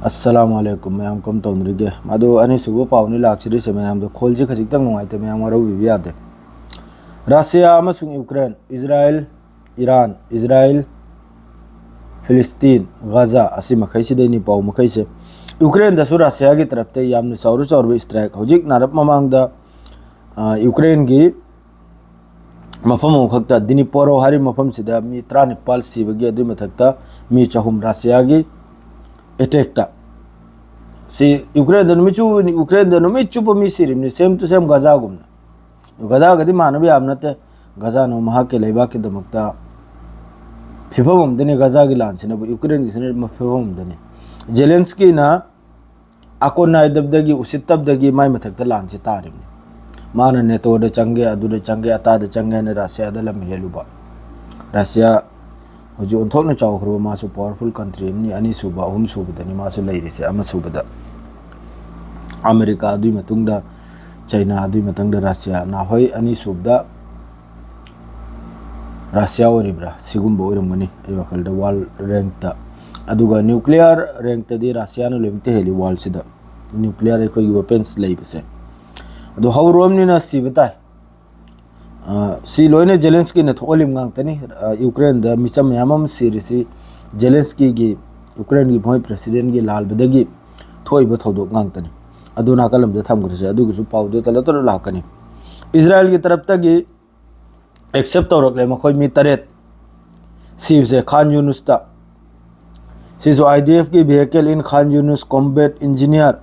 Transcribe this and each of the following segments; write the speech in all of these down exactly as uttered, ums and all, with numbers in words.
ꯑꯁꯂꯥꯃꯨ ꯑꯂꯥꯏꯀꯨꯝ ꯃꯌꯥꯝ, ꯀꯝ ꯇꯧꯅꯔꯤꯒꯦ? ꯑꯗꯣ ꯑꯅꯤꯁꯨꯕ ꯄꯥꯎꯅꯤ ꯂꯥꯛꯆꯔꯤꯁꯦ ꯃꯌꯥꯝꯗꯣ꯫ ꯈꯣꯜꯁꯦ ꯈꯖꯤꯛꯇꯪ ꯅꯨꯡꯉꯥꯏꯇꯦ ꯃꯌꯥꯝ, ꯋꯥꯔꯧꯕꯤꯕ ꯌꯥꯗꯦ꯫ ꯔꯁꯤꯌꯥ ꯑꯃꯁꯨꯡ ꯌꯨꯀ꯭ꯔꯦꯟ, ꯏꯖꯔꯥꯏꯜ, ꯏꯔꯥꯟ, ꯏꯖꯔꯥꯏꯜ, ꯐꯤꯂꯤꯁꯇꯤꯟ, ꯒꯥꯖꯥ, ꯑꯁꯤ ꯃꯈꯩꯁꯤꯗꯩꯅꯤ ꯄꯥꯎ ꯃꯈꯩꯁꯦ꯫ ꯌꯨꯀ꯭ꯔꯦꯟꯗꯁꯨ ꯔꯁꯤꯌꯥꯒꯤ ꯇꯔꯞꯇ ꯌꯥꯝꯅ ꯆꯥꯎꯔ ꯆꯥꯎꯔꯕ ꯏꯁꯇ꯭ꯔꯥꯏꯛ ꯍꯧꯖꯤꯛ ꯅꯥꯔꯞ ꯃꯃꯥꯡꯗ, ꯑ, ꯌꯨꯀ꯭ꯔꯦꯟꯒꯤ ꯃꯐꯝ ꯑꯃꯈꯛꯇ, ꯗꯤꯅꯤꯄꯣꯔꯣ ꯍꯥꯏꯔꯤꯕ ꯃꯐꯝꯁꯤꯗ ꯃꯤ ꯇꯔꯥꯅꯤꯄꯥꯜ ꯁꯤꯕꯒꯤ, ꯑꯗꯨꯒꯤ ꯃꯊꯛꯇ ꯃꯤ ꯆꯍꯨꯝ ꯔꯁꯤꯌꯥꯒꯤ ꯑꯦꯇꯦꯛꯇ꯫ ꯁꯤ ꯌꯨꯀ꯭ꯔꯦꯟꯗ ꯅꯨꯃꯤꯠ ꯆꯨ-, ꯌꯨꯀ꯭ꯔꯦꯟꯗ ꯅꯨꯃꯤꯠ ꯆꯨꯞꯄ ꯃꯤ ꯁꯤꯔꯤꯕꯅꯤ, same to same ꯒꯥꯖꯥꯒꯨꯝꯅ꯫ ꯒꯥꯖꯥꯒꯗꯤ ꯃꯥꯟꯅꯕ ꯌꯥꯕ ꯅꯠꯇꯦ꯫ ꯒꯥꯖꯥꯅ ꯃꯍꯥꯛꯀꯤ ꯂꯩꯕꯥꯛꯀꯤꯗꯃꯛꯇ ꯐꯤꯕꯝ ꯑꯃꯗꯅꯤ ꯒꯥꯖꯥꯒꯤ ꯂꯥꯟꯁꯤꯅꯕꯨ, ꯌꯨꯀ꯭ꯔꯦꯟꯒꯤꯁꯤꯅ ꯐꯤꯕꯝ ꯑꯃꯗꯅꯤ꯫ ꯖꯦꯂꯦꯟꯁꯀꯤꯅ ꯑꯀꯣꯟ ꯅꯥꯏꯗꯕꯗꯒꯤ, ꯎꯁꯤꯠꯇꯕꯗꯒꯤ ꯃꯥꯏ ꯃꯊꯛꯇ ꯂꯥꯟꯁꯤ ꯇꯥꯔꯤꯕꯅꯤ꯫ ꯃꯥꯅ ꯅꯦꯇꯣꯗ ꯆꯪꯒꯦ, ꯑꯗꯨꯗ ꯆꯪꯒꯦ, ꯑꯇꯥꯗ ꯆꯪꯒꯦ ꯍꯥꯏꯅ ꯔꯁꯤꯌꯥꯗ ꯂꯝ ꯍꯦꯜꯂꯨꯕ꯫ ꯔꯁꯤꯌꯥ ꯍꯧꯖꯤꯛ ꯑꯣꯟꯊꯣꯛꯅ ꯆꯥꯎꯈ꯭ꯔꯕ, ꯃꯥꯁꯨ powerful country ꯑꯃꯅꯤ, ꯑꯅꯤꯁꯨꯕ, ꯑꯍꯨꯝꯁꯨꯕꯗꯅꯤ ꯃꯥꯁꯨ ꯂꯩꯔꯤꯁꯦ꯫ ꯑꯃꯁꯨꯕꯗ ꯑꯃꯦꯔꯤꯀꯥ, ꯑꯗꯨꯒꯤ ꯃꯇꯨꯡꯗ ꯆꯩꯅꯥ, ꯑꯗꯨꯒꯤ ꯃꯇꯨꯡꯗ ꯔꯁꯤꯌꯥ꯫ ꯅꯍꯣꯏ ꯑꯅꯤꯁꯨꯕꯗ ꯔꯁꯤꯌꯥ ꯑꯣꯏꯔꯤꯕ꯭ꯔꯥ? ꯁꯤꯒꯨꯝꯕ ꯑꯣꯏꯔꯝꯒꯅꯤ ꯑꯩ ꯋꯥꯈꯜꯗ, world rankꯇ꯫ ꯑꯗꯨꯒ nuclear rankꯇꯗꯤ ꯔꯁꯤꯌꯥꯅ ꯂꯣꯏꯅꯃꯛꯇ ꯍꯦꯜꯂꯤ worldꯁꯤꯗ, nuclear ꯑꯩꯈꯣꯏꯒꯤ weapons ꯂꯩꯕꯁꯦ꯫ ꯑꯗꯣ ꯍꯧꯔꯨꯔꯕꯅꯤꯅ ꯁꯤꯕ ꯇꯥꯏ꯫ ꯑ, ꯁꯤ ꯂꯣꯏꯅ ꯖꯦꯂꯦꯟꯁꯀꯤꯅ ꯊꯣꯛꯍꯜꯂꯤꯕ ꯉꯥꯛꯇꯅꯤ꯫ ꯑ, ꯌꯨꯀ꯭ꯔꯦꯟꯗ ꯃꯤꯆꯝ ꯃꯌꯥꯝ ꯑꯃ ꯁꯤꯔꯤꯁꯤ ꯖꯦꯂꯦꯟꯁꯀꯤꯒꯤ, ꯌꯨꯀ꯭ꯔꯦꯟꯒꯤ ꯃꯣꯏ presidentꯒꯤ ꯂꯥꯜꯕꯗꯒꯤ ꯊꯣꯛꯏꯕ ꯊꯧꯗꯣꯛ ꯉꯥꯛꯇꯅꯤ꯫ ꯑꯗꯨ ꯅꯥꯀꯜ ꯑꯃꯗ ꯊꯝꯈ꯭ꯔꯁꯦ, ꯑꯗꯨꯒꯤꯁꯨ ꯄꯥꯎꯗꯨ ꯇꯂꯞ ꯇꯂꯞ ꯂꯥꯛꯀꯅꯤ꯫ ꯏꯖꯔꯥꯏꯜꯒꯤ ꯇꯔꯞꯇꯒꯤ accept ꯇꯧꯔꯛꯂꯦ ꯃꯈꯣꯏ ꯃꯤ ꯇꯔꯦꯠ ꯁꯤꯕꯁꯦ ꯈꯥꯟ ꯌꯨꯅꯨꯁꯇ꯫ ꯁꯤꯁꯨ IDFꯀꯤ vehicle in Khan Yunus combat engineer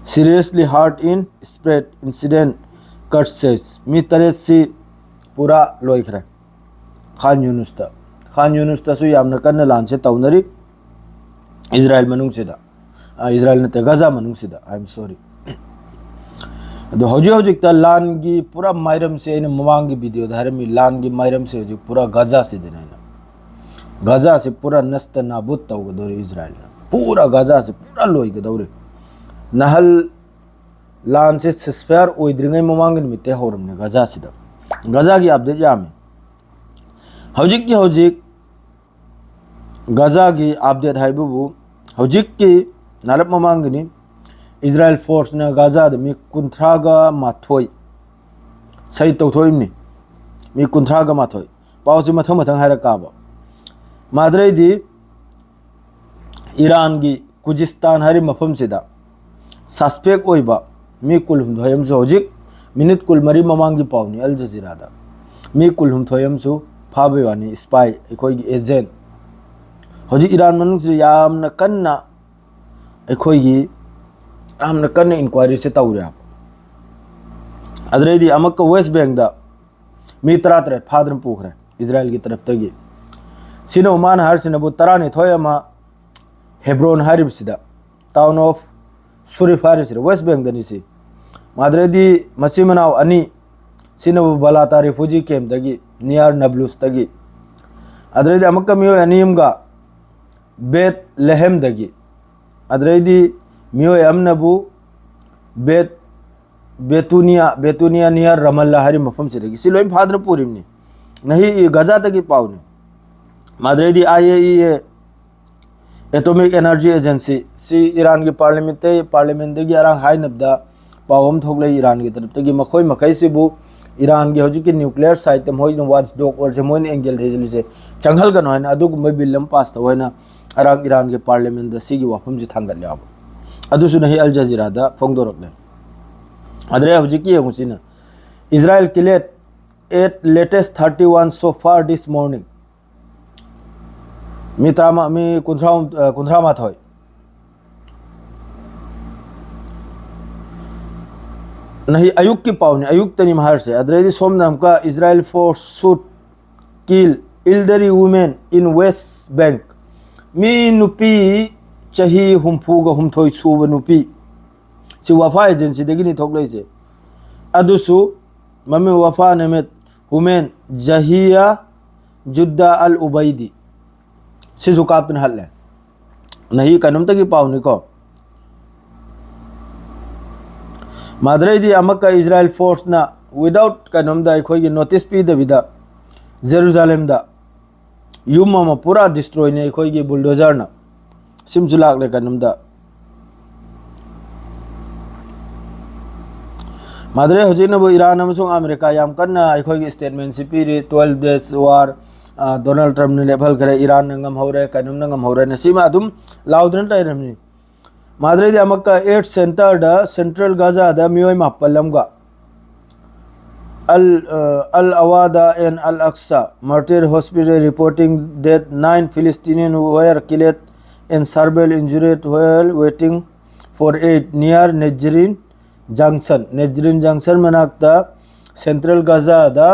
seriously hurt in spread incident, Kurd says꯫ ꯃꯤ ꯇꯔꯦꯠꯁꯤ ꯄꯨꯔꯥ ꯂꯣꯏꯈ꯭ꯔꯦ ꯈꯥꯟ ꯌꯨꯅꯨꯁꯇ꯫ ꯈꯥꯟ ꯌꯨꯅꯨꯁꯇꯁꯨ ꯌꯥꯝꯅ ꯀꯟꯅ ꯂꯥꯟꯁꯦ ꯇꯧꯅꯔꯤ ꯏꯖꯔꯥꯏꯜ ꯃꯅꯨꯡꯁꯤꯗ꯫ ꯑ, ꯏꯖꯔꯥꯏꯜ ꯅꯠꯇꯦ, ꯒꯥꯖꯥ ꯃꯅꯨꯡꯁꯤꯗ, I am sorry꯫ ꯑꯗꯣ ꯍꯧꯖꯤꯛ ꯍꯧꯖꯤꯛꯇ ꯂꯥꯟꯒꯤ ꯄꯨꯔꯥ ꯃꯥꯏꯔꯝꯁꯦ, ꯑꯩꯅ ꯃꯃꯥꯡꯒꯤ videoꯗ ꯍꯥꯏꯔꯝꯃꯤ, ꯂꯥꯟꯒꯤ ꯃꯥꯏꯔꯝꯁꯦ ꯍꯧꯖꯤꯛ ꯄꯨꯔꯥ ꯒꯥꯖꯥꯁꯤꯗꯅꯦ ꯍꯥꯏꯅ꯫ ꯒꯥꯖꯥꯁꯤ ꯄꯨꯔꯥ ꯅꯁꯇ ꯅꯥꯕꯨꯠ ꯇꯧꯒꯗꯧꯔꯤ ꯏꯖꯔꯥꯏꯜꯅ꯫ ꯄꯨꯔꯥ ꯒꯥꯖꯥꯁꯤ ꯄꯨꯔꯥ ꯂꯣꯏꯒꯗꯧꯔꯤ꯫ ꯅꯍꯜ ꯂꯥꯟꯁꯦ ceasefire ꯑꯣꯏꯗ꯭ꯔꯤꯉꯩ ꯃꯃꯥꯡꯒꯤ ꯅꯨꯃꯤꯠꯇꯩ ꯍꯧꯔꯝꯅꯦ ꯒꯥꯖꯥꯁꯤꯗ꯫ ꯒꯥꯖꯥꯒꯤ update ꯌꯥꯝꯃꯤ꯫ ꯍꯧꯖꯤꯛꯀꯤ ꯍꯧꯖꯤꯛ ꯒꯥꯖꯥꯒꯤ update ꯍꯥꯏꯕꯕꯨ ꯍꯧꯖꯤꯛꯀꯤ ꯅꯥꯔꯞ ꯃꯃꯥꯡꯒꯤꯅꯤ, ꯏꯖꯔꯥꯏꯜ ꯐꯣꯔꯁꯅ ꯒꯥꯖꯥꯗ ꯃꯤ ꯀꯨꯟꯊ꯭ꯔꯥꯒ ꯃꯥꯊꯣꯏ ꯁꯍꯤꯗ ꯇꯧꯊꯣꯛꯏꯕꯅꯤ꯫ ꯃꯤ ꯀꯨꯟꯊ꯭ꯔꯥꯒ ꯃꯥꯊꯣꯏ꯫ ꯄꯥꯎꯁꯤ ꯃꯊꯪ ꯃꯊꯪ ꯍꯥꯏꯔꯛꯀꯥꯕ꯫ ꯃꯥꯗ꯭ꯔꯩꯗꯤ ꯏꯔꯥꯟꯒꯤ ꯈꯨꯖꯤꯁꯇꯥꯟ ꯍꯥꯏꯔꯤꯕ ꯃꯐꯝꯁꯤꯗ ꯁꯁꯄꯦꯛ ꯑꯣꯏꯕ ꯃꯤ ꯀꯨꯟꯍꯨꯝꯗꯣꯏ ꯑꯃꯁꯨ, ꯍꯧꯖꯤꯛ ꯃꯤꯅꯤꯠ ꯀꯨꯟꯃꯔꯤ ꯃꯃꯥꯡꯒꯤ ꯄꯥꯎꯅꯤ, ꯑꯜ ꯖꯖꯤꯔꯥꯗ ꯃꯤ ꯀꯨꯟꯍꯨꯝꯗꯣꯏ ꯑꯃꯁꯨ ꯐꯥꯕꯩ ꯋꯥꯅꯤ, ꯏꯁꯄꯥꯏ, ꯑꯩꯈꯣꯏꯒꯤ ꯑꯦꯖꯦꯟ꯫ ꯍꯧꯖꯤꯛ ꯏꯔꯥꯟ ꯃꯅꯨꯡꯁꯤꯗ ꯌꯥꯝꯅ ꯀꯟꯅ ꯑꯩꯈꯣꯏꯒꯤ ꯌꯥꯝꯅ ꯀꯟꯅ ꯏꯟꯀ꯭ꯋꯥꯏꯔꯤꯁꯦ ꯇꯧꯔꯦ ꯍꯥꯏꯕ꯫ ꯑꯗꯨꯗꯩꯗꯤ ꯑꯃꯨꯛꯀ ꯋꯦꯁ ꯕꯦꯡꯗ ꯃꯤ ꯇꯔꯥꯇꯔꯦꯠ ꯐꯥꯗꯨꯅ ꯄꯨꯈ꯭ꯔꯦ ꯏꯖꯔꯥꯏꯜꯒꯤ ꯇꯔꯞꯇꯒꯤ꯫ ꯁꯤꯅ ꯃꯥꯅ ꯍꯥꯏꯔꯤꯁꯤꯅꯕꯨ ꯇꯔꯥꯅꯤꯊꯣꯏ ꯑꯃ ꯍꯦꯕ꯭ꯔꯣꯟ ꯍꯥꯏꯔꯤꯕꯁꯤꯗ, ꯇꯥꯎꯟ ꯑꯣꯐ ꯁꯨꯔꯤꯐ ꯍꯥꯏꯔꯤꯁꯤꯗ, ꯋꯦꯁ ꯕꯦꯡꯗꯅꯤ ꯁꯤ꯫ ꯃꯥꯗ꯭ꯔꯩꯗꯤ ꯃꯆꯤꯟ ꯃꯅꯥꯎ ꯑꯅꯤ, ꯁꯤꯅꯕꯨ ꯕꯂꯥꯇꯥ ꯔꯤꯐ꯭ꯌꯨꯖꯤ ꯀꯦꯝꯞꯇꯒꯤ, ꯅꯤꯌꯥꯔ ꯅꯕ꯭ꯂꯨꯁꯇꯒꯤ꯫ ꯑꯗꯨꯗꯩꯗꯤ ꯑꯃꯨꯛꯀ ꯃꯤꯑꯣꯏ ꯑꯅꯤ ꯑꯃꯒ ꯕꯦꯠ ꯂꯦꯍꯦꯝꯗꯒꯤ꯫ ꯑꯗꯨꯗꯩꯗꯤ ꯃꯤꯑꯣꯏ ꯑꯃꯅꯕꯨ ꯕꯦꯠ, ꯕꯦꯇꯨꯅꯤꯌꯥ, ꯕꯦꯇꯨꯅꯤꯌꯥ ꯅꯤꯌꯥꯔ ꯔꯃꯜꯂꯥ ꯍꯥꯏꯔꯤꯕ ꯃꯐꯝꯁꯤꯗꯒꯤ꯫ ꯁꯤ ꯂꯣꯏ ꯐꯥꯗꯅ ꯄꯨꯔꯤꯕꯅꯤ꯫ ꯅꯍꯤ ꯒꯖꯥꯗꯒꯤ ꯄꯥꯎꯅꯤ꯫ ꯃꯥꯗ꯭ꯔꯩꯗꯤ I A E A, atomic energy agency, ꯁꯤ ꯏꯔꯥꯟꯒꯤ ꯄꯥꯔꯂꯤꯌꯥꯃꯦꯟꯇ-, ꯄꯥꯔꯂꯤꯌꯥꯃꯦꯟꯗꯒꯤ ꯑꯔꯥꯡ ꯍꯥꯏꯅꯕꯗ ꯄꯥꯎ ꯑꯃ ꯊꯣꯛꯂꯛꯏ ꯏꯔꯥꯟꯒꯤ ꯇꯔꯞꯇꯒꯤ꯫ ꯃꯈꯣꯏ ꯃꯈꯩꯁꯤꯕꯨ ꯏꯔꯥꯟꯒꯤ ꯍꯧꯖꯤꯛꯀꯤ ꯅ꯭ꯌꯨꯀ꯭ꯂꯤꯌꯔ ꯁꯥꯏꯠꯇ ꯃꯈꯣꯏꯅ ꯋꯥꯆ ꯗꯣꯒ ꯑꯣꯏꯔꯤꯁꯦ, ꯃꯣꯏꯅ ꯑꯦꯡꯒꯦꯜ ꯊꯤꯖꯤꯜꯂꯤꯁꯦ, ꯆꯪꯍꯜꯒꯅꯨ ꯍꯥꯏꯅ ꯑꯗꯨꯒꯨꯝꯕ ꯕꯤꯜ ꯑꯃ ꯄꯥꯁ ꯇꯧ ꯍꯥꯏꯅ ꯑꯔꯥꯡ ꯏꯔꯥꯟꯒꯤ ꯄꯥꯔꯂꯤꯌꯥꯃꯦꯟꯗ ꯁꯤꯒꯤ ꯋꯥꯐꯝꯁꯤ ꯊꯥꯡꯒꯠꯂꯦꯕ꯫ ꯑꯗꯨꯁꯨ ꯅꯍꯤ ꯑꯜ ꯖꯖꯤꯔꯥꯗ ꯐꯣꯡꯗꯣꯔꯛꯂꯦ꯫ ꯑꯗꯨꯗꯩ ꯍꯧꯖꯤꯛꯀꯤ ꯌꯦꯡꯉꯨꯁꯤꯅ, Israel killed eight, latest thirty one so far this morning. ꯃꯤ ꯇꯔꯥꯃ-, ꯃꯤ ꯀꯨꯟꯊ꯭ꯔꯥ, ꯑ, ꯀꯨꯟꯊ꯭ꯔꯥ ꯃꯥꯊꯣꯏ꯫ ꯅꯍꯤ ꯑꯌꯨꯛꯀꯤ ꯄꯥꯎꯅꯤ, ꯑꯌꯨꯛꯇꯅꯤ ꯃꯥ ꯍꯥꯏꯔꯤꯁꯦ꯫ ꯑꯗꯨꯗꯩꯗꯤ ꯁꯣꯝꯗ ꯑꯃꯨꯛꯀ Israel force shoot kill elderly women in West Bank. ꯃꯤ ꯅꯨꯄꯤ ꯆꯍꯤ ꯍꯨꯝꯐꯨꯒ ꯍꯨꯝꯊꯣꯏ ꯁꯨꯕ ꯅꯨꯄꯤ, ꯁꯤ ꯋꯥꯐꯥ ꯑꯦꯖꯦꯟꯁꯤꯗꯒꯤꯅꯤ ꯊꯣꯛꯂꯛꯏꯁꯦ꯫ ꯑꯗꯨꯁꯨ ꯃꯃꯤꯡ ꯋꯥꯐꯥ ꯅꯦꯃꯦꯠ ꯍꯨꯃꯦꯟ ꯖꯍꯤꯌꯥ ꯖꯨꯗꯥ ꯑꯜ ꯎꯕꯩꯗꯤ, ꯁꯤꯁꯨ ꯀꯥꯞꯇꯨꯅ ꯍꯠꯂꯦ꯫ ꯅꯍꯤ ꯀꯩꯅꯣꯝꯇꯒꯤ ꯄꯥꯎꯅꯤꯀꯣ꯫ ꯃꯥꯗ꯭ꯔꯩꯗꯤ ꯑꯃꯨꯛꯀ ꯏꯖꯔꯥꯏꯜ ꯐꯣꯔꯁꯅ without ꯀꯩꯅꯣꯝꯗ, ꯑꯩꯈꯣꯏꯒꯤ ꯅꯣꯇꯤꯁ ꯄꯤꯗꯕꯤꯗ, ꯖꯦꯔꯨꯖꯥꯂꯦꯝꯗ ꯌꯨꯝ ꯑꯃ ꯄꯨꯔꯥ ꯗꯤꯁꯇ꯭ꯔꯣꯏꯅꯤ ꯑꯩꯈꯣꯏꯒꯤ ꯕꯨꯜꯗꯣꯖꯔꯅ꯫ ꯁꯤꯃꯁꯨ ꯂꯥꯛꯂꯦ ꯀꯩꯅꯣꯝꯗ꯫ ꯃꯥꯗ꯭ꯔꯦ, ꯍꯧꯖꯤꯛꯅꯕꯨ ꯏꯔꯥꯟ ꯑꯃꯁꯨꯡ ꯑꯃꯦꯔꯤꯀꯥ ꯌꯥꯝ ꯀꯟꯅ ꯑꯩꯈꯣꯏꯒꯤ statement ꯁꯤ ꯄꯤꯔꯤ, twelve days war, ꯑ, ꯗꯣꯅꯥꯜꯗ ꯇ꯭ꯔꯝꯞꯅ ꯂꯦꯞꯍꯟꯈ꯭ꯔꯦ, ꯏꯔꯥꯟꯅ ꯉꯝꯍꯧꯔꯦ, ꯀꯩꯅꯣꯝꯅ ꯉꯝꯍꯧꯔꯦꯅ, ꯁꯤꯃ ꯑꯗꯨꯝ ꯂꯥꯎꯗꯨꯅ ꯂꯩꯔꯝꯃꯤ꯫ ꯃꯥꯗ꯭ꯔꯦꯗꯤ ꯑꯃꯨꯛꯀ aid centre ꯗ central Gaza ꯗ ꯃꯤꯑꯣꯏ ꯃꯥꯄꯜ ꯑꯃꯒ, Al, uh, Al Awada and Al Aqsa Martyr Hospital reporting that nine Palestinians were killed and several injured while waiting for aid near Netzarim Junction. Netzarim Junction ꯃꯅꯥꯛꯇ central Gaza ꯗ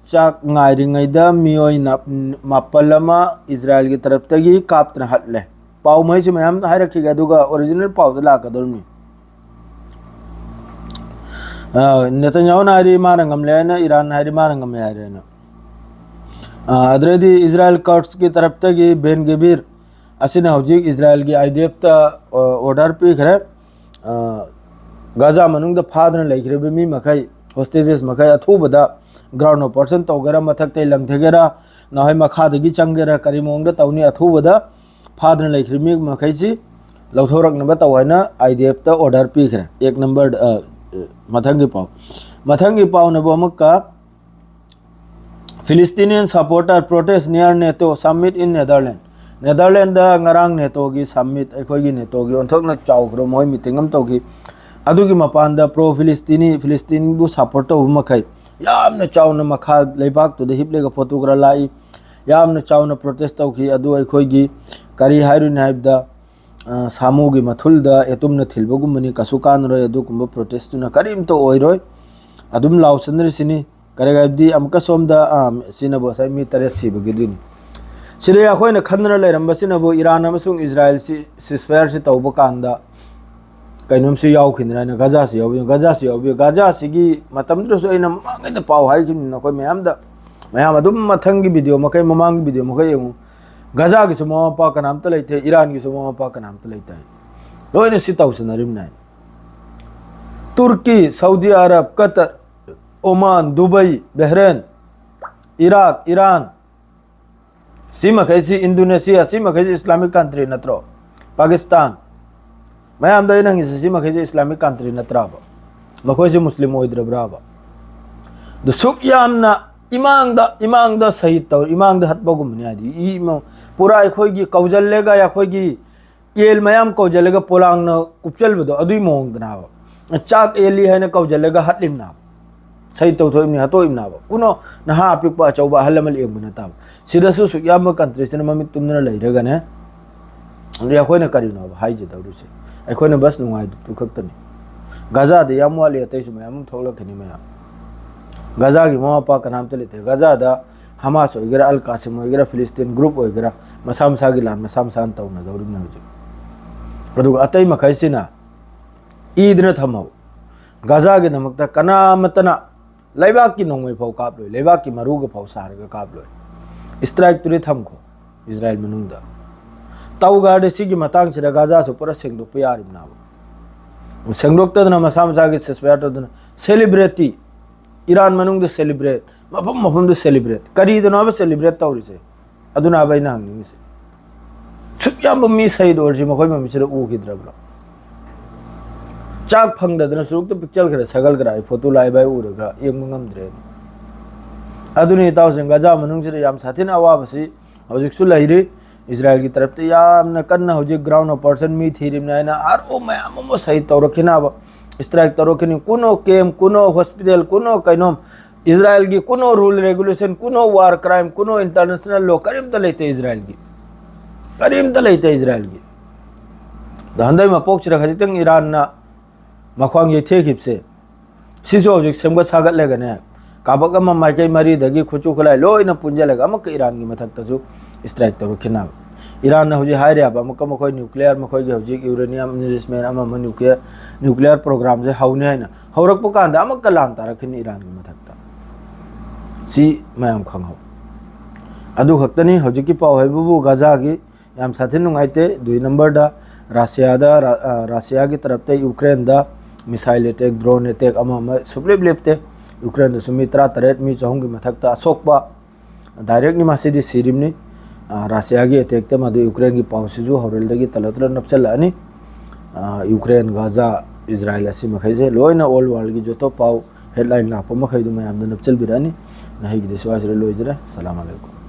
ꯆꯥꯛ ꯉꯥꯏꯔꯤꯉꯩꯗ ꯃꯤꯑꯣꯏ ꯅꯥꯞ-, ꯃꯥꯄꯜ ꯑꯃ ꯏꯖꯔꯥꯏꯜꯒꯤ ꯇꯔꯞꯇꯒꯤ ꯀꯥꯞꯇꯅ ꯍꯠꯂꯦ꯫ ꯄꯥꯎ ꯃꯩꯁꯤ ꯃꯌꯥꯝ ꯍꯥꯏꯔꯛꯈꯤꯒꯦ, ꯑꯗꯨꯒ original ꯄꯥꯎꯗ ꯂꯥꯛꯀꯗꯧꯔꯤꯕꯅꯤ꯫ ꯑ, ꯅꯦꯇꯟꯌꯥꯍꯨꯅ ꯍꯥꯏꯔꯤ ꯃꯥꯅ ꯉꯝꯂꯦ ꯍꯥꯏꯅ, ꯏꯔꯥꯟ ꯍꯥꯏꯔꯤ ꯃꯥꯅ ꯉꯝꯃꯦ ꯍꯥꯏꯔꯦꯅ꯫ ꯑ, ꯑꯗꯨꯗꯩꯗꯤ ꯏꯖꯔꯥꯏꯜ ꯀꯔꯠꯁꯀꯤ ꯇꯔꯞꯇꯒꯤ ꯕꯦꯟ ꯒꯕꯤꯔ ꯑꯁꯤꯅ ꯍꯧꯖꯤꯛ ꯏꯖꯔꯥꯏꯜꯒꯤ I D F ꯇ, ꯑ, order ꯄꯤꯈ꯭ꯔꯦ꯫ ꯑ, ꯒꯥꯖꯥ ꯃꯅꯨꯡꯗ ꯐꯥꯗꯨꯅ ꯂꯩꯈ꯭ꯔꯤꯕ ꯃꯤ ꯃꯈꯩ, hostages ꯃꯈꯩ ꯑꯊꯨꯕꯗ ground operation ꯇꯧꯒꯦꯔꯥ, ꯃꯊꯛꯇꯩ ꯂꯪꯊꯒꯦꯔꯥ, ꯅꯍꯣꯏ ꯃꯈꯥꯗꯒꯤ ꯆꯪꯒꯦꯔꯥ, ꯀꯔꯤ ꯃꯑꯣꯡꯗ ꯇꯧꯅꯤ, ꯑꯊꯨꯕꯗ ꯐꯥꯗꯨꯅ ꯂꯩꯈ꯭ꯔꯤꯕ ꯃꯤ ꯃꯈꯩꯁꯤ ꯂꯧꯊꯣꯔꯛꯅꯕ ꯇꯧ ꯍꯥꯏꯅ I D F ꯇ order ꯄꯤꯈ꯭ꯔꯦ꯫ ꯑꯦꯛ ꯅꯝꯕꯔ, ꯑ, ꯃꯊꯪꯒꯤ ꯄꯥꯎ꯫ ꯃꯊꯪꯒꯤ ꯄꯥꯎꯅꯕꯨ ꯑꯃꯨꯛꯀ Palestinian supporter protest near NATO summit in Netherlands. Netherland ꯉꯔꯥꯡ ꯅꯦꯇꯣꯒꯤ summit, ꯑꯩꯈꯣꯏꯒꯤ ꯅꯦꯇꯣꯒꯤ ꯑꯣꯟꯊꯣꯛꯅ ꯆꯥꯎꯈ꯭ꯔꯕ ꯃꯣꯏ meeting ꯑꯃ ꯇꯧꯈꯤ꯫ ꯑꯗꯨꯒꯤ ꯃꯄꯥꯟꯗ pro Palestine, ꯐꯤꯂꯤꯁꯇꯤꯟꯕꯨ support ꯇꯧꯕ ꯃꯈꯩ ꯌꯥꯝꯅ ꯆꯥꯎꯅ ꯃꯈꯥ ꯂꯩꯕꯥꯛꯇꯨꯗ ꯍꯤꯞꯂꯒ photo ꯈꯔ ꯂꯥꯛꯏ꯫ ꯌꯥꯝꯅ ꯆꯥꯎꯅ protest ꯇꯧꯈꯤ꯫ ꯑꯗꯨ ꯑꯩꯈꯣꯏꯒꯤ ꯀꯔꯤ ꯍꯥꯏꯔꯨꯅꯤ ꯍꯥꯏꯕꯗ, ꯑ, ꯁꯥꯃꯨꯒꯤ ꯃꯊꯨꯜꯗ ꯑꯦꯇꯨꯝꯅ ꯊꯤꯜꯕꯒꯨꯝꯕꯅꯤ, ꯀꯩꯁꯨ ꯀꯥꯟꯅꯔꯣꯏ꯫ ꯑꯗꯨꯒꯨꯝꯕ protest ꯇꯨꯅ ꯀꯔꯤꯝꯇ ꯑꯣꯏꯔꯣꯏ꯫ ꯑꯗꯨꯝ ꯂꯥꯎꯁꯟꯅꯔꯤꯁꯤꯅꯤ꯫ ꯀꯔꯤ ꯍꯥꯏꯕꯗꯤ ꯑꯃꯨꯛꯀ ꯁꯣꯝꯗ, ꯑ, ꯁꯤꯅꯕꯨ ꯉꯁꯥꯏ ꯃꯤ ꯇꯔꯦꯠ ꯁꯤꯕꯒꯤꯗꯨꯅꯤ꯫ ꯁꯤꯗ ꯑꯩꯈꯣꯏꯅ ꯈꯟꯗꯅ ꯂꯩꯔꯝꯕꯁꯤꯅꯕꯨ ꯏꯔꯥꯟ ꯑꯃꯁꯨꯡ ꯏꯖꯔꯥꯏꯜꯁꯤ ceasefire ꯁꯤ ꯇꯧꯕ ꯀꯥꯟꯗ ꯀꯩꯅꯣꯝꯁꯨ ꯌꯥꯎꯈꯤꯗ꯭ꯔꯥ ꯍꯥꯏꯅ, ꯒꯥꯖꯥꯁꯤ ꯌꯥꯎꯕꯤꯌꯨ, ꯒꯥꯖꯥꯁꯤ ꯌꯥꯎꯕꯤꯌꯨ꯫ ꯒꯥꯖꯥꯁꯤꯒꯤ ꯃꯇꯝꯗꯨꯗꯁꯨ ꯑꯩꯅ ꯃꯃꯥꯡꯉꯩꯗ ꯄꯥꯎ ꯍꯥꯏꯈꯤꯕꯅꯤ ꯅꯈꯣꯏ ꯃꯌꯥꯝꯗ, ꯃꯌꯥꯝ ꯑꯗꯨꯝ ꯃꯊꯪꯒꯤ video ꯃꯈꯩ, ꯃꯃꯥꯡꯒꯤ video ꯃꯈꯩ ꯌꯦꯡꯉꯨ꯫ ꯒꯥꯖꯥꯒꯤꯁꯨ ꯃꯃꯥ ꯃꯄꯥ ꯀꯅꯥꯝꯇ ꯂꯩꯇꯦ, ꯏꯔꯥꯟꯒꯤꯁꯨ ꯃꯃꯥ ꯃꯄꯥ ꯀꯅꯥꯝꯇ ꯂꯩꯇꯦ꯫ ꯂꯣꯏꯅ ꯁꯤ ꯇꯧꯁꯟꯅꯔꯤꯕꯅꯤ ꯍꯥꯏꯅ꯫ Turkey, Saudi Arab, Qatar, Oman, Dubai, Bahrain, Iraq, Iran, ꯁꯤ ꯃꯈꯩꯁꯤ, ꯏꯟꯗꯣꯅꯦꯁꯤꯌꯥ, ꯁꯤ ꯃꯈꯩꯁꯤ Islamic country ꯅꯠꯇ꯭ꯔꯣ? ꯄꯥꯀꯤꯁꯇꯥꯟ꯫ ꯃꯌꯥꯝꯗ ꯑꯩꯅ ꯍꯪꯉꯤꯁꯦ, ꯁꯤ ꯃꯈꯩꯁꯦ ꯏꯁꯂꯥꯃꯤꯛ ꯀꯟꯇ꯭ꯔꯤ ꯅꯠꯇ꯭ꯔꯕ? ꯃꯈꯣꯏꯁꯦ ꯃꯨꯁꯂꯤꯝ ꯑꯣꯏꯗ꯭ꯔꯕ꯭ꯔꯕ? ꯑꯗꯨ ꯁꯨꯛ ꯌꯥꯝꯅ ꯏꯃꯥꯡꯗ, ꯏꯃꯥꯡꯗ ꯁꯍꯤꯗ ꯇꯧ, ꯏꯃꯥꯡꯗ ꯍꯠꯄꯒꯨꯝꯕꯅꯤ ꯍꯥꯏꯗꯤ꯫ ꯏ ꯏꯃ-, ꯄꯨꯔꯥ ꯑꯩꯈꯣꯏꯒꯤ ꯀꯧꯖꯜꯂꯒ, ꯑꯩꯈꯣꯏꯒꯤ ꯑꯦꯜ ꯃꯌꯥꯝ ꯀꯧꯖꯜꯂꯒ ꯄꯣꯂꯥꯡꯅ ꯀꯨꯞꯆꯜꯕꯗꯣ, ꯑꯗꯨꯏ ꯃꯑꯣꯡꯗꯅꯦꯕ꯫ ꯆꯥꯛ ꯑꯦꯜꯂꯤ ꯍꯥꯏꯅ ꯀꯧꯖꯜꯂꯒ ꯍꯠꯂꯤꯝꯅꯦꯕ꯫ ꯁꯍꯤꯗ ꯇꯧꯊꯣꯛꯏꯝꯅꯤ, ꯍꯥꯠꯇꯣꯛꯏꯝꯅꯦꯕ꯫ ꯀꯨꯅꯣ ꯅꯍꯥ ꯑꯄꯤꯛꯄ ꯑꯆꯧꯕ ꯑꯍꯜ ꯑꯃ ꯌꯦꯡꯕ ꯅꯠꯇꯕ꯫ ꯁꯤꯗꯁꯨ ꯁꯨꯛ ꯌꯥꯝꯕ ꯀꯟꯇ꯭ꯔꯤꯁꯤꯅ ꯃꯃꯤꯠ ꯇꯨꯝꯗꯨꯅ ꯂꯩꯔꯒꯅꯦ, ꯑꯗꯨꯗꯤ ꯑꯩꯈꯣꯏꯅ ꯀꯔꯤꯅꯣꯕ ꯍꯥꯏꯖꯗꯧꯔꯤꯁꯦ? ꯑꯩꯈꯣꯏꯅ ꯕꯁ ꯅꯨꯡꯉꯥꯏꯗꯨ ꯈꯛꯇꯅꯤ꯫ ꯒꯥꯖꯥꯗ ꯌꯥꯝ ꯋꯥꯠꯂꯤ, ꯑꯇꯩꯁꯨ ꯃꯌꯥꯝ ꯑꯃ ꯊꯣꯛꯂꯛꯀꯅꯤ ꯃꯌꯥꯝ꯫ ꯒꯥꯖꯥꯒꯤ ꯃꯃꯥ ꯃꯄꯥ ꯀꯅꯥꯝꯇ ꯂꯩꯇꯦ꯫ ꯒꯥꯖꯥꯗ ꯍꯃꯥꯁ ꯑꯣꯏꯒꯦꯔꯥ, ꯑꯜ ꯀꯥꯁꯤꯝ ꯑꯣꯏꯒꯦꯔꯥ, ꯐꯤꯂꯤꯁꯇꯤꯟ ꯒ꯭ꯔꯨꯞ ꯑꯣꯏꯒꯦꯔꯥ, ꯃꯁꯥ ꯃꯁꯥꯒꯤ ꯂꯥꯟ ꯃꯁꯥ ꯃꯁꯥꯅ ꯇꯧꯅꯗꯧꯔꯤꯕꯅꯤ ꯍꯧꯖꯤꯛ꯫ ꯑꯗꯨꯒ ꯑꯇꯩ ꯃꯈꯩꯁꯤꯅ ꯏꯗꯅ ꯊꯝꯍꯧ꯫ ꯒꯥꯖꯥꯒꯤꯗꯃꯛꯇ ꯀꯅꯥꯃꯠꯇꯅ ꯂꯩꯕꯥꯛꯀꯤ ꯅꯣꯡꯃꯩ ꯐꯥꯎ ꯀꯥꯞꯂꯣꯏ, ꯂꯩꯕꯥꯛꯀꯤ ꯃꯔꯨꯒ ꯐꯥꯎ ꯁꯥꯔꯒ ꯀꯥꯞꯂꯣꯏ꯫ ꯏꯁꯇ꯭ꯔꯥꯏꯛꯇꯨꯗꯤ ꯊꯝꯈꯣ ꯏꯁꯔꯥꯏꯜ ꯃꯅꯨꯡꯗ꯫ ꯇꯧꯒ꯭ꯔꯗꯤ ꯁꯤꯒꯤ ꯃꯇꯥꯡꯁꯤꯗ ꯒꯥꯖꯥꯁꯨ ꯄꯨꯔꯥ ꯁꯦꯡꯗꯣꯛꯄ ꯌꯥꯔꯤꯕꯅꯦꯕ꯫ ꯁꯦꯡꯗꯣꯛꯇꯗꯅ ꯃꯁꯥ ꯃꯁꯥꯒꯤ ꯁꯤꯁꯐꯌꯥꯔ ꯇꯧꯗꯅ ꯁꯦꯂꯤꯕ꯭ꯔꯦꯠꯇꯤ, ꯏꯔꯥꯟ ꯃꯅꯨꯡꯗ ꯁꯦꯂꯤꯕ꯭ꯔꯦꯠ, ꯃꯐꯝ ꯃꯐꯝꯗ ꯁꯦꯂꯤꯕ꯭ꯔꯦꯠ꯫ ꯀꯔꯤꯗꯅꯣꯕ ꯁꯦꯂꯤꯕ꯭ꯔꯦꯠ ꯇꯧꯔꯤꯁꯦ? ꯑꯗꯨꯅꯦꯕ ꯑꯩꯅ ꯍꯪꯅꯤꯡꯉꯤꯁꯦ꯫ ꯁꯨꯛ ꯌꯥꯝꯕ ꯃꯤ ꯁꯍꯤꯗ ꯑꯣꯏꯔꯤꯁꯤ ꯃꯈꯣꯏ ꯃꯃꯤꯠꯁꯤꯗ ꯎꯈꯤꯗ꯭ꯔꯕ꯭ꯔꯣ? ꯆꯥꯛ ꯐꯪꯗꯗꯅ ꯆꯨꯔꯨꯞꯇ ꯄꯤꯛꯆꯜꯈ꯭ꯔꯦ, ꯁꯒꯜꯈ꯭ꯔꯦ, ꯑꯩ ꯐꯣꯇꯣ ꯂꯥꯏꯚ ꯑꯩ ꯎꯔꯒ ꯌꯦꯡꯕ ꯉꯝꯗ꯭ꯔꯦ꯫ ꯑꯗꯨꯅꯤ ꯏꯇꯥꯎꯁꯤꯡ, ꯒꯥꯖꯥ ꯃꯅꯨꯡꯁꯤꯗ ꯌꯥꯝ ꯁꯥꯊꯤꯅ ꯑꯋꯥꯕꯁꯤ ꯍꯧꯖꯤꯛꯁꯨ ꯂꯩꯔꯤ꯫ ꯏꯁꯔꯥꯏꯜꯒꯤ ꯇꯔꯞꯇ ꯌꯥꯝꯅ ꯀꯟꯅ ꯍꯧꯖꯤꯛ ꯒ꯭ꯔꯥꯎꯟ ꯑꯣꯄꯔꯦꯁꯟ ꯃꯤ ꯊꯤꯔꯤꯕꯅꯤ ꯍꯥꯏꯅ ꯑꯥꯔ ꯑꯣ ꯃꯌꯥꯝ ꯑꯃ ꯁꯍꯤꯗ ꯇꯧꯔꯛꯈꯤꯅꯕ, ꯏꯁꯇ꯭ꯔꯥꯏꯛ ꯇꯧꯔꯛꯈꯤꯅꯤ꯫ ꯀꯨꯅꯣ ꯀꯦꯝ, ꯀꯨꯅꯣ ꯍꯣꯁꯄꯤꯇꯥꯜ, ꯀꯨꯅꯣ ꯀꯩꯅꯣꯝ, ꯏꯁꯔꯥꯏꯜꯒꯤ ꯀꯨꯅꯣ ꯔꯨꯜ ꯔꯦꯒꯨꯂꯦꯁꯟ, ꯀꯨꯅꯣ ꯋꯥꯔ ꯀ꯭ꯔꯥꯏꯝ, ꯀꯨꯅꯣ ꯏꯟꯇꯔꯅꯦꯁꯅꯦꯜ ꯂꯣ, ꯀꯔꯤꯝꯇ ꯂꯩꯇꯦ ꯏꯁꯔꯥꯏꯜꯒꯤ꯫ ꯀꯔꯤꯝꯇ ꯂꯩꯇꯦ ꯏꯁꯔꯥꯏꯜꯒꯤ꯫ ꯑꯗꯣ ꯍꯟꯗꯛ ꯃꯄꯣꯛꯁꯤꯗ ꯈꯖꯤꯛꯇꯪ ꯏꯔꯥꯟꯅ ꯃꯈ꯭ꯋꯥꯡ ꯌꯩꯊꯦꯛꯈꯤꯕꯁꯦ, ꯁꯤꯁꯨ ꯍꯧꯖꯤꯛ ꯁꯦꯝꯒꯠ ꯁꯥꯒꯠꯂꯒꯅꯦ, ꯀꯥꯕꯛ ꯑꯃ ꯃꯥꯏꯀꯩ ꯃꯔꯤꯗꯒꯤ ꯈꯨꯠꯁꯨ ꯈꯨꯠꯂꯥꯏ ꯂꯣꯏꯅ ꯄꯨꯟꯁꯤꯜꯂꯒ ꯑꯃꯨꯛꯀ ꯏꯔꯥꯟꯒꯤ ꯃꯊꯛꯇꯁꯨ ꯏꯁꯇ꯭ꯔꯥꯏꯛ ꯇꯧꯔꯛꯈꯤꯅꯕ꯫ ꯏꯔꯥꯟꯅ ꯍꯧꯖꯤꯛ ꯍꯥꯏꯔꯦꯕ, ꯑꯃꯨꯛꯀ ꯃꯈꯣꯏ ꯅ꯭ꯌꯨꯀ꯭ꯂꯤꯌꯔ, ꯃꯈꯣꯏꯒꯤ ꯍꯧꯖꯤꯛ ꯌꯨꯔꯦꯅꯤꯌꯝ ꯏꯟꯔꯤꯆꯃꯦꯟ ꯑꯃ ꯑꯃ ꯅ꯭ꯌꯨꯀ꯭ꯂꯤꯌꯔ, ꯅ꯭ꯌꯨꯀ꯭ꯂꯤꯌꯔ ꯄ꯭ꯔꯣꯒ꯭ꯔꯥꯝꯁꯦ ꯍꯧꯅꯤ ꯍꯥꯏꯅ꯫ ꯍꯧꯔꯛꯄ ꯀꯥꯟꯗ ꯑꯃꯨꯛꯀ ꯂꯥꯟ ꯇꯥꯔꯛꯈꯤꯅꯤ ꯏꯔꯥꯟꯒꯤ ꯃꯊꯛꯇ꯫ ꯁꯤ ꯃꯌꯥꯝ ꯈꯪꯍꯧ꯫ ꯑꯗꯨ ꯈꯛꯇꯅꯤ ꯍꯧꯖꯤꯛꯀꯤ ꯄꯥꯎ ꯍꯥꯏꯕꯕꯨ꯫ ꯒꯥꯖꯥꯒꯤ ꯌꯥꯝ ꯁꯥꯊꯤꯅ ꯅꯨꯡꯉꯥꯏꯇꯦ꯫ ꯗꯨꯏ ꯅꯝꯕꯔꯗ ꯔꯥꯁꯤꯌꯥꯗ, ꯔꯥ-, ꯑ, ꯔꯥꯁꯤꯌꯥꯒꯤ ꯇꯔꯞꯇ ꯌꯨꯀ꯭ꯔꯦꯟꯗ ꯃꯤꯁꯥꯏꯜ ꯑꯦꯇꯦꯛ, ꯗ꯭ꯔꯣꯟ ꯑꯦꯇꯦꯛ ꯑꯃ ꯑꯃ ꯁꯨꯞꯂꯦꯞ ꯂꯦꯞꯇꯦ꯫ ꯌꯨꯀ꯭ꯔꯦꯟꯗꯁꯨ ꯃꯤ ꯇꯔꯥꯇꯔꯦꯠ, ꯃꯤ ꯆꯍꯨꯝꯒꯤ ꯃꯊꯛꯇ ꯑꯁꯣꯛꯄ꯫ ꯗꯥꯏꯔꯦꯛꯅꯤ ꯃꯁꯤꯗꯤ ꯁꯤꯔꯤꯝꯅꯤ꯫ ꯑ, ꯔꯁꯤꯌꯥꯒꯤ attackꯇ ꯃꯗꯨ ꯌꯨꯀ꯭ꯔꯦꯟꯒꯤ ꯄꯥꯎꯁꯤꯁꯨ ꯍꯣꯔꯦꯜꯗꯒꯤ ꯇꯂ ꯇꯂ ꯅꯞꯆꯜꯂꯛꯑꯅꯤ꯫ ꯑ, ꯌꯨꯀ꯭ꯔꯦꯟ, ꯒꯥꯖꯥ, ꯏꯖꯔꯥꯏꯜ ꯑꯁꯤ ꯃꯈꯩꯁꯦ ꯂꯣꯏꯅ all worldꯒꯤ ꯖꯣꯇꯣ ꯄꯥꯎ headline ꯂꯥꯛꯄ ꯃꯈꯩꯗꯨ ꯃꯌꯥꯝꯗ ꯅꯞꯆꯜꯕꯤꯔꯛꯑꯅꯤ꯫ ꯅꯍꯩꯒꯤꯗꯤ ꯁ꯭ꯋꯥꯏꯁꯤꯗ ꯂꯣꯏꯖꯔꯦ꯫ ꯁꯂꯥꯝ ꯑꯂꯩꯀꯨꯝ꯫